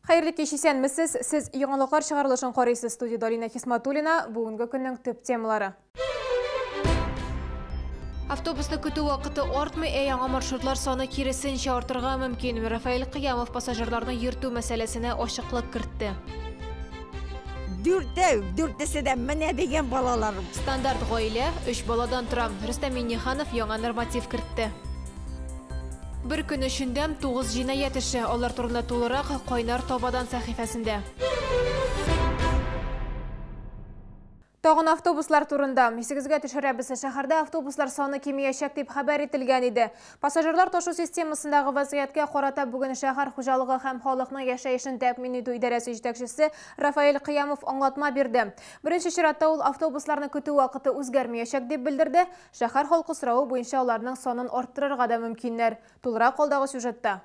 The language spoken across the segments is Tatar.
Хәерле кич, исәнмесез. Сез яңалыклар чыгарылышын карыйсыз. Студиядә Алина Хисматуллина. Бүгенге көннең төп темалары. Автобусны көтү вакыты артмый, ә яңа маршрутлар саны киресенчә артырга мөмкин. Рафаэль Кыямов пассажирларны йөртү мәсьәләсенә ачыклык кертте. Дүртәү, дүртесе дә менә дигән балалар. Стандарт гаилә өч баладан тора. Рөстәм Миңнеханов яңа норматив кертте. Бер көн эчендә тугыз җинаять эше. Алар турында тулырак Кайнар табадан сәхифәсендә. Тагын автобуслар турында. Исегезгә төшерәбез, шәһәрдә автобуслар саны кимиячәк дип хәбәр ителгән иде. Пассажирлар ташу системасындагы вазгыятькә карата бүген шәһәр хуҗалыгы һәм халыкның яшәешен тәэмин итү идарәсе җитәкчесе Рафаэль Кыямов аңлатма бирде. Беренче чиратта ул автобусларны көтү вакыты үзгәрмиячәк дип белдерде. Шәһәр халкы соравы буенча аларның санын арттырырга да мөмкиннәр. Тулырак алдагы сюжетта.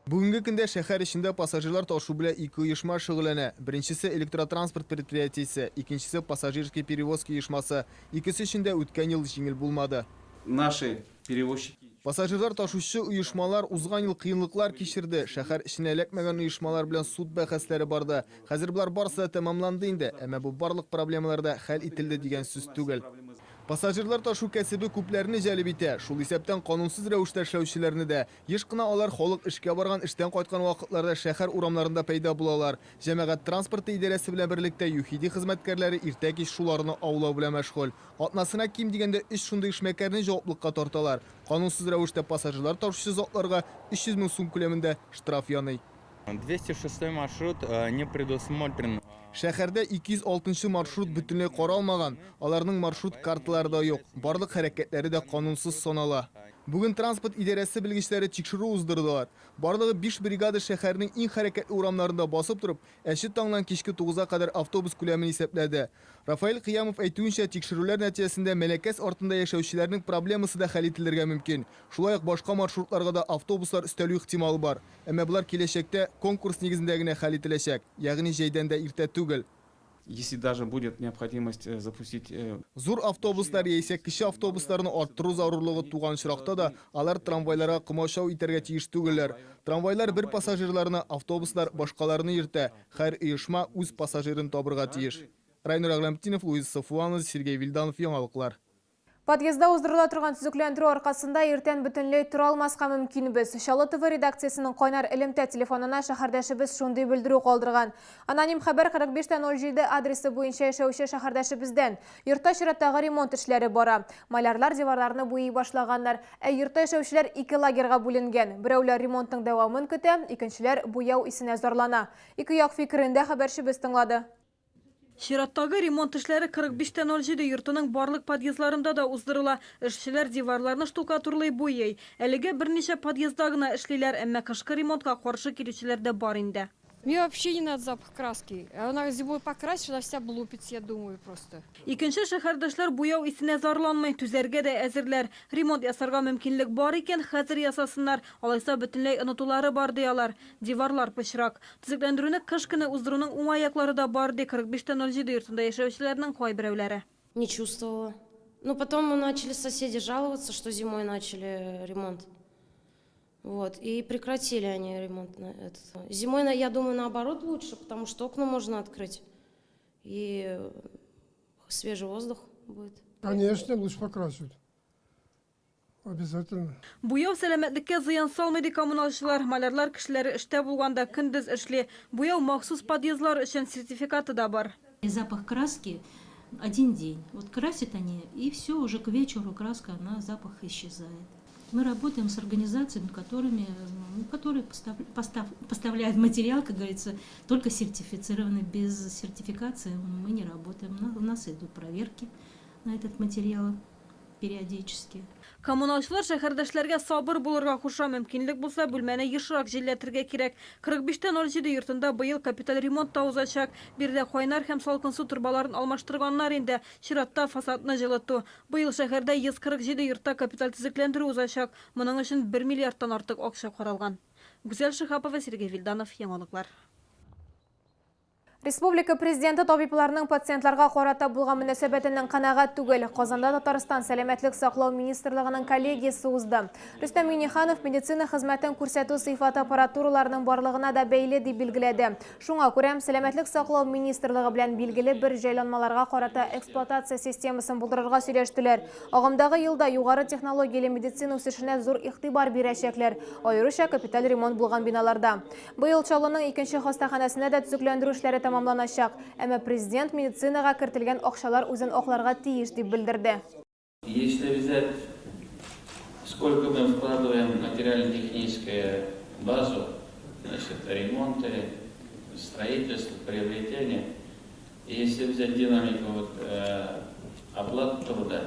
Бүгенге көндә шәһәр эчендә пассажирлар ташу белән ике оешма шөгыльләнә. Беренчесе, Электротранспорт предприятиесе, икенчесе, Пассажирские перевозки оешмасы. Икесе өчен дә үткән ел җиңел булмады. Наши перевозчики. Пассажирлар ташучы оешмалар узган ел кыенлыклар кичерде, шәһәр эченә эләкмәгән оешмалар белән суд бәхәсләре барды. Хәзер болар барысы да тәмамланды инде, әмма бу барлык проблемалар да хәл ителде дигән сүз түгел. Пассажирлар ташу кәсебе күпләрне җәлеп итә, шул исәптән канунсыз рәвештә эшләүчеләрне дә. Еш кына алар халык эшкә барган, эштән кайткан вакытларда шәһәр урамнарында пәйда булалар. Җәмәгать транспорты идарәсе белән берлектә ЮХИДИ хезмәткәрләре иртә-кич шуларны аулау белән мәшгуль. Атнасына ким дигәндә өч шундый эшмәкәрне җаваплыкка тарталар. Канунсыз рәвештә пассажирлар ташучы затларга 300 мең сум күләмендә штраф яный. 206 маршрут не предусмотрен. Шәһәрдә 206 нчы маршрут бөтенләй каралмаган, аларның маршрут карталары да юк, барлык хәрәкәтләре дә канунсыз санала. Бүген транспорт идарәсе белгечләре тикшерү уздырдылар. Барлыгы биш бригада шәһәрнең иң хәрәкәтле урамнарында басып торып, әче таңнан кичке тугызга кадәр автобус күләмен исәпләде. Рафаэль Кыямов әйтүенчә, тикшерүләр нәтиҗәсендә Мәләкәс артында яшәүчеләрнең проблемасы да хәл ителергә мөмкин. Шулай ук башка маршрутларга да автобуслар өстәлү ихтималы бар. Әмма болар киләчәктә конкурс нигезендә генә хәл ителәчәк, ягъни җәйдән дә иртә түгел. Если даже будет необходимость запустить. Зур автобуслар яисә кече автобусларны арттыру зарурлыгы туган очракта да, алар трамвайларга комачау итәргә тиеш түгелләр. Трамвайлар бер пассажирларны, автобуслар башкаларны йөртә, һәр оешма үз пассажирын табырга тиеш. Райнур Әгъләмтдинов, Луиза Сафуанова, Сергей Вильданов, Яңалыклар. Подъездда уздырыла торган төзекләндерү аркасында иртән бөтенләй тора алмаска мөмкинбез. Чаллы ТВ редакциясенең кайнар элемтә телефонына шәһәрдәшебез шундый белдерү калдырган. Аноним хәбәр 45 тә 07 адресы буенча яшәүче шәһәрдәшебездән. Йортта чираттагы ремонт эшләре бара. Малярлар диварларны буйый башлаганнар. Ә йортта яшәүчеләр ике лагерьга бүленгән. Берәүләр ремонтның дәвамын көтә, икенчеләр буяу исенә зарлана. Ике як фикерен дә хәбәрчебез тыңлады. Чираттагы ремонт эшләре 45 тә 07 йортының барлык подъездларында да уздырыла. Эшчеләр диварларны штукатурлый, буйый. Әлегә берничә подъездда гына эшлиләр, әмма кышкы ремонтка каршы килүчеләр дә бар инде. Мне вообще не надо запах краски. Она зимой покрасишь, она вся облупится, я думаю просто. Икенче шәһәрдәшләр буяу исенә зарланмый, түзәргә дә әзерләр. Ремонт ясарга мөмкинлек бар икән, хәзер ясасыннар, алайса бөтенләй онытулары бар, ди алар. Диварлар пычрак. Төзекләндерүне кыш көне уздыруның уңай яклары да бар, ди 45 тә 07 йортында яшәүчеләрнең кайберәүләре. Не чувствовала. Ну, потом начали соседи жаловаться, что зимой начали ремонт. Вот, и прекратили они ремонт на этот. Зимой, я думаю, наоборот лучше, потому что окна можно открыть. И свежий воздух будет. Конечно, лучше покрасят. Обязательно. Буяу сәламәтлеккә зыян салмый, ди коммуналчылар. Малярлар кешеләре эштә булганда көндез эшли. Буяу махсус подъездлар өчен сертификаты да бар. Запах краски один день. Вот красят они, и все, уже к вечеру краска, она, запах исчезает. Мы работаем с организациями, которыми, ну, которые постав, поставляют материал, как говорится, только сертифицированный. Без сертификации мы не работаем. У нас идут проверки на этот материал периодически. Коммуналчылар шәһәрдәшләргә сабыр булырга куша, мөмкинлек булса, бүлмәне ешрак җилләтергә кирәк. 45 тә 07 йортында быел капиталь ремонт та узачак. Биредә кайнар һәм салкын су торбаларын алмаштырганнар инде. Чиратта, фасадны җылыту. Быел шәһәрдә 147 йортта капиталь төзекләндерү узачак. Моның өчен бер миллиардтан артык акча каралган. Гүзәл Шиһапова, Сергей Вильданов, Яңалыклар. Республика Президенты табибларның пациентларга карата булган мөнәсәбәтеннән канәгать түгел. Казанда Татарстан Сәламәтлек саклау министрлыгының коллегиясе узды. Рөстәм Миңнеханов медицина хезмәтен күрсәтү сыйфаты аппаратураларның барлыгына да бәйле дип билгеләде. Шуңа күрә Сәламәтлек саклау министрлыгы белән билгеле бер җайланмаларга карата эксплуатация системасын булдырырга сөйләштеләр. Агымдагы елда югары технологияле медицина үсешенә зур игътибар бирәчәкләр, аеруча капиталь ремонт булган биналарда. Быел Чаллының икенче хастаханәсендә дә төзекләндерү эшләре тәмамланачак. Әмма президент медицинага кертелгән акчалар үзен акларга тиеш, дип белдерде. Если взять, сколько мы вкладываем в материально-техническую базу, значит, ремонты, строительство, приобретение, и если взять динамику вот, оплаты труда,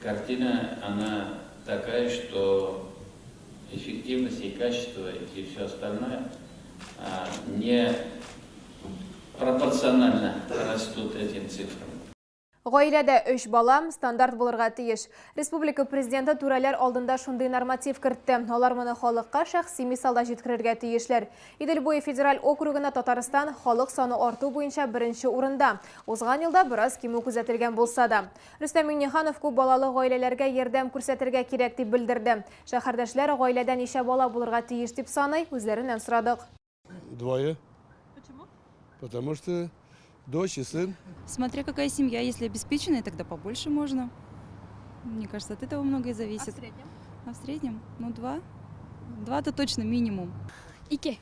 картина, она такая, что эффективность и качество и все остальное не пропорционально растут этим цифрам. Гаиләдә өч бала стандарт булырга тиеш. Республика президенты түрәләр алдында шундый норматив кертте. Алар моны халыкка шәхси мисалда җиткерергә тиешләр. Идел буе федераль округында Татарстан халык саны арту буенча беренче урында. Узган елда бераз кимү күзәтелгән булса да. Рөстәм Миңнеханов күп балалы гаиләләргә ярдәм күрсәтергә кирәк дип белдерде. Шәһәрдәшләр гаиләдә ничә бала булырга тиеш дип саный, үзләреннән сорадык. Двое. Почему? Потому что дочь и сын. Смотря какая семья, если обеспеченная, тогда побольше можно. Мне кажется, от этого многое зависит. А в среднем? А в среднем? Ну, два. Два-то точно минимум. Ике.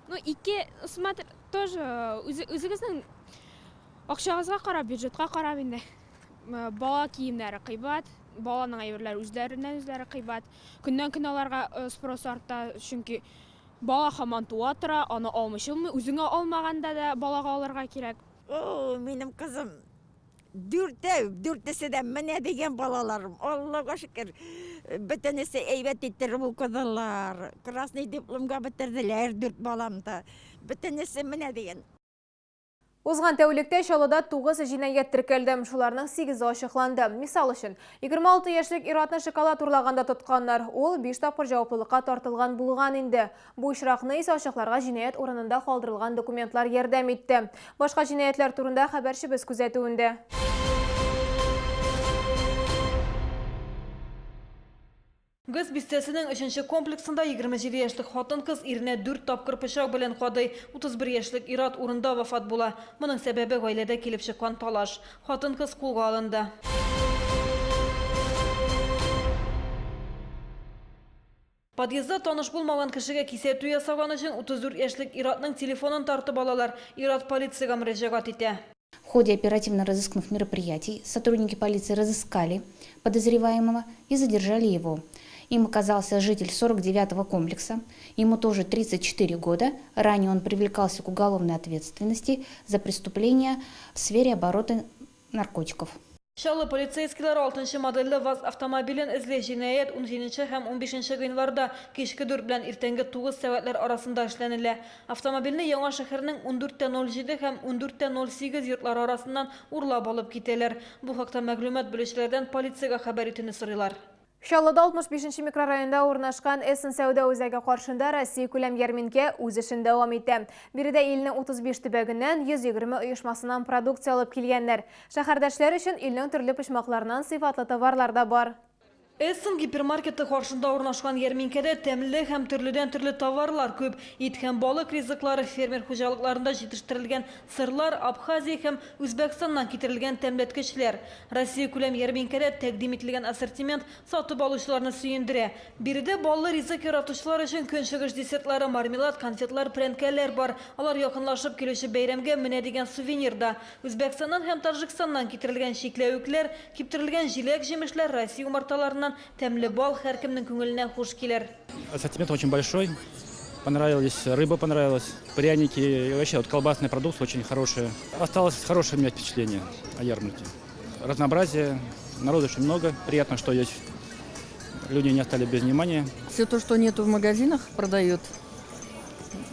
Ну, ике, смотри, тоже үзегезнең акчагызга карап, бюджетка карап инде. Бала киемнәре кыйбат, баланың әйберләре үзләреннән үзләре кыйбат. Көннән-көн аларга спрос арта, чөнки бала һаман туа тора, аны алмыйча булмый, үзеңә алмаганда да балага алырга кирәк. О, минем кызым дүртәү, дүртесе дә менә дигән балаларым. Аллага шөкер, бөтенесе әйбәт иттереп укыдылар. Красный дипломга бетерделәр дүрт балам да. Бөтенесе менә дигән. Узган тәүлектә Чаллыда 9 җинаять теркәлде. Шуларның 8-е ачыкланды. Мисал өчен, 26 яшьлек ир-атны шоколад урлаганда тотканнар. Ул 5 тапкыр җаваплылыкка тартылган булган инде. Бу очракны исә ачыкларга җинаять урынында калдырылган документлар ярдәм итте. Башка җинаятьләр турында хәбәрчебез күзәтүендә. ГЭС бистәсенең өченче комплексында 27 яшьлек хатын-кыз иренә 4 тапкыр пычак белән кадый. 31 яшьлек ир-ат урында вафат була. Моның сәбәбе гаиләдә килеп чыккан талаш. Хатын-кыз кулга алынды. Подъездда таныш булмаган кешегә кисәтү ясаган өчен 34 яшьлек ир-атның телефонын тартып алалар. Ир-ат полициягә мөрәҗәгать итә. В ходе оперативно-розыскных мероприятий сотрудники полиции разыскали подозреваемого и задержали его. Им оказался житель 49-го комплекса, ему тоже 34 года. Ранее он привлекался к уголовной ответственности за преступления в сфере оборота наркотиков. Чаллы полицейскийлары 6 модельле ВАЗ автомобилен эзли. Җинаять 17 һәм 15 гыйнварда кичке 4 белән иртәнге 9 сәгатьләр арасында эшләнелә. Автомобильне Яңа шәһәрнең 14.07 һәм 14.08 йортлары арасыннан урлап алып китәләр. Бу хакта мәгълүмат белүчеләрдән полициягә хәбәр итүне сорыйлар. Чаллыда 65 микрорайонда урнашкан Эссен сәүдә үзәге каршында Россия күләм ярминкә үз эшен дәвам итә. Биредә илнең 35 төбәгеннән 120 оешмасыннан продукция алып килгәннәр. Шәһәрдәшләр өчен илнең төрле почмакларыннан сыйфатлы товарлар да бар. Эссен гипермаркеты каршында урнашкан ярминкәдә тәмле һәм төрледән-төрле товарлар күп. Ит һәм балык ризыклары, фермер хуҗалыкларында җитештерелгән сырлар, Абхазия һәм Үзбәкстаннан китерелгән тәмләткечләр. Россия күләм ярминкәдә тәкъдим ителгән ассортимент сатып алучыларны сөендерә. Биредә баллы ризык яратучылар өчен көнчыгыш десертлары, мармелад, конфетлар, прәнкәләр бар. Алар якынлашып килүче бәйрәмгә менә дигән сувенир да. Үзбәкстаннан һәм Таҗикстаннан китерелгән чикләвекләр, киптерелгән җиләк-җимешләр, Россия умарталарыннан тәмле бал һәркемнең күңеленә хуш килер. Ассортимент очень большой. Понравились, рыба понравилась, пряники, и вообще вот колбасная продукция очень хорошая. Осталось хорошее у меня впечатление о ярмарке. Разнообразие, народу очень много, приятно, что есть. Люди не остались без внимания. Все то, что нету в магазинах, продают.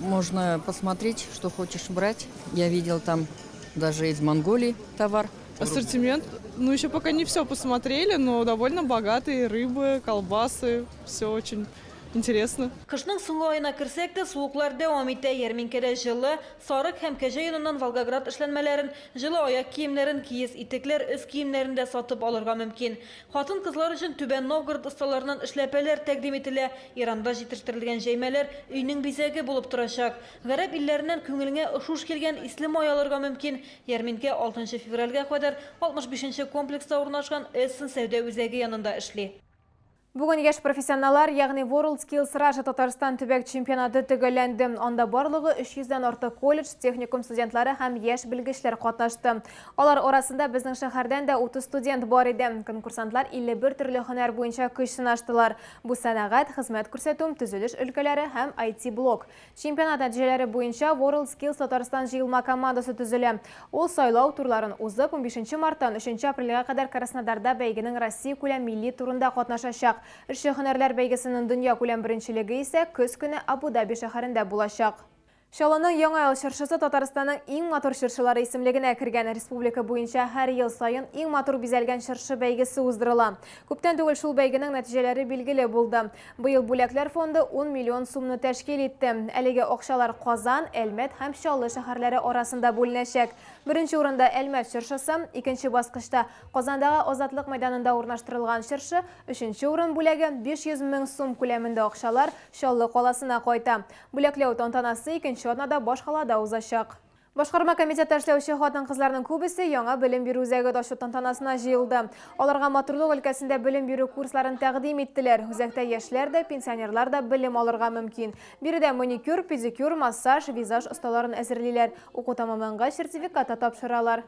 Можно посмотреть, что хочешь брать. Я видел там даже из Монголии товар. Ассортимент, ну еще пока не все посмотрели, но довольно богатые рыбы, колбасы, все очень Интересно. Кышның соңгы аена керсәк тә, суыклар дәвам итә. Ярминкәдә җылы, сарык һәм кәҗә йоныннан Волгоград эшләнмәләрен, җылы аяк киемнәрен, киез итекләр, өс киемнәрен дә сатып алырга мөмкин. Хатын-кызлар өчен Түбән Новгород осталарыннан эшләпәләр тәкъдим ителә. Иранда җитештерелгән җәймәләр өйнең бизәге булып торачак. Гарәп илләреннән күңелеңә хуш килгән исле май алырга мөмкин. Ярминкә алтынчы февральгә кадәр 65 нче комплекста урнашкан Эссен сәүдә үзәге янында эшли. Бүген яшь профессионаллар, ягъни WorldSkills Russia Татарстан төбәк чемпионаты төгәлләнде. Анда барлыгы 300 дән артык колледж, техникум студентлары һәм яшь белгечләр катнашты. Алар арасында безнең шәһәрдән дә 30 студент бар иде. Конкурсантлар 51 төрле һөнәр буенча көч сынаштылар. Бу сәнәгать, хезмәт күрсәтү, төзелеш өлкәләре һәм IT-блок. Чемпионат нәтиҗәләре буенча WorldSkills Татарстан җыелма командасы төзелә. Ул сайлау турларын узып, унбишенче марттан өченче апрельгә кадәр Краснодарда бәйгенең Россиякүләм милли турында катнашачак. Эшче һөнәрләр бәйгесенең дөньякүләм беренчелеге исә көз көне Абу-Даби шәһәрендә булачак. Чаллының Яңа ел чыршысы Татарстанның иң матур чыршылары исемлегенә кергән. Республика буенча һәр ел саен иң матур бизәлгән чыршы бәйгесе уздырыла. Күптән түгел шул бәйгенең нәтиҗәләре билгеле булды. Быел бүләкләр фонды ун миллион сумны тәшкил итте. Әлеге акчалар Казан, Әлмәт һәм Чаллы шәһәрләре арасында бүленәчәк. Беренче урында Әлмәт чыршысы, икенче баскычта, Казандагы Азатлык мәйданында урнаштырылган чыршы, өченче урын бүләге, 500 мең сум күләмендә акчалар Чаллы каласына кайта. Бүләкләү тантанасы икенче атнада башкалада узачак. Башкарма комитетта эшләүче хатын-кызларның күбесе яңа белем бирү үзәге ачу тантанасына җыелды. Аларга матурлык өлкәсендә белем бирү курсларын тәкъдим иттеләр. Үзәктә яшьләр дә, пенсионерлар да белем алырга мөмкин. Биредә маникюр, педикюр, массаж, визаж осталарын әзерлиләр. Уку тәмамлангач, сертификат та тапшыралар.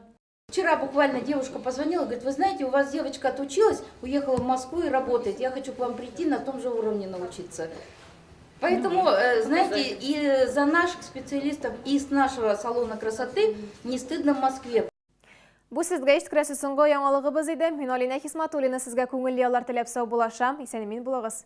Вчера буквально девушка позвонила, говорит, вы знаете, у вас девочка отучилась, уехала в Москву и работает, я хочу к вам прийти на том же уровне научиться. Поэтому, э, знаете, и за наших специалистов, и с нашего салона красоты не стыдно в Москве. Бу сезгә ишеткерәсе соңгы яңалыгыбыз иде. Мин Алинә Хисматуллина сезгә күңелле яллар теләп саубуллашам. Исән-имин булыгыз.